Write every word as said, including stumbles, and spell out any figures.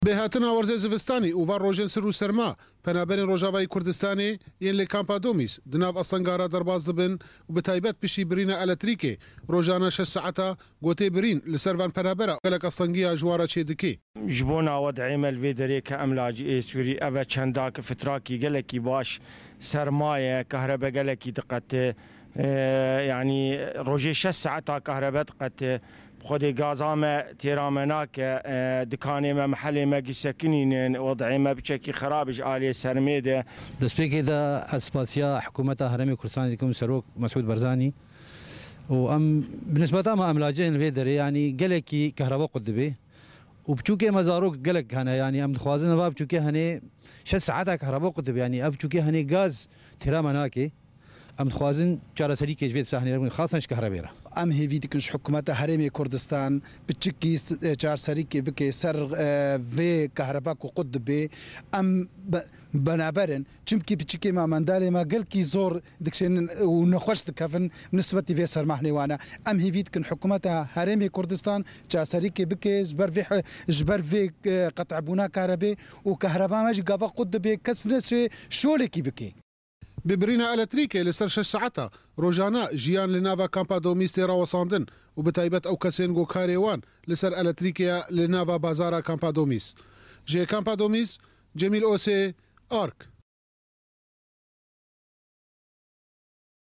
Lêhatina werzê zivistanî û van rojên sir û serma, penaberên Rojavayê Kurdistanê yên li kampa Domîs di nav astengara derbas dibin û bi taybet piştî birîna elektrîkê rojane şeş saeta ku tê birîn li ser van penabera gelek astengiya ji wan re çêdike. Ji bona wed'ê me li vê derê ke em lacî ê Sûrî, ev e çendak fitrakî gelekî baş, sermaye, kahrebe gelekî diqete. E, yanî rojê şeş saeta kahrebe diqete. Bi xwedê gaza me têra me nake, e, dikanê me, mehelê me gisekinînin, wed'ê me biçekî xerab ji aliyê sermê de. Destpêkê de ez spasiya hikûmeta Herêmê Kurdistanê dikim, Serok Mesûd Barzanî. Û em bi nisbeta me em lacê in li vê derê, yanî gelekî kahreba qut dibe. Û biçûkê me zarok gelek hene, yanî em dixwazin eva biçûkê henê şeş saeta kahreba qut dibe, yanî ev biçûkê henê gaz têra me nake. Em dixwazin çareserîkê ji vê sahnê re bikin, xasen ji kahrebê re. Em hêvî dikin ji hikûmeta Herêmê Kurdistan piçikî s-, e, çareserîkê bike ser, e, vê kahreba ku qut dibe. Em be-, benaber in, çimkî piçikê me, mendalê me gelkî zor dikişênin û nexweş dikevin, nisbetî vê sermahnê wan e. Em hêvî dikin hikûmeta Herêmê Kurdistan çareserîkê bike ji ber vê he-, ji ber vê, e, qet'ebûna karebê û kahreba me jî gava qut dibe, kes nêşê şolekî bike. Bi birîna elektrîkê li ser şeş saeta rojane jiyan li nava kampa Domîs tê rawesandin û bi taybet ew kesên ku karê wan li ser elektrîkê ye li nava bazara kampa Domîs. Ji kampa Domîs, Cemîl Osê, Ark.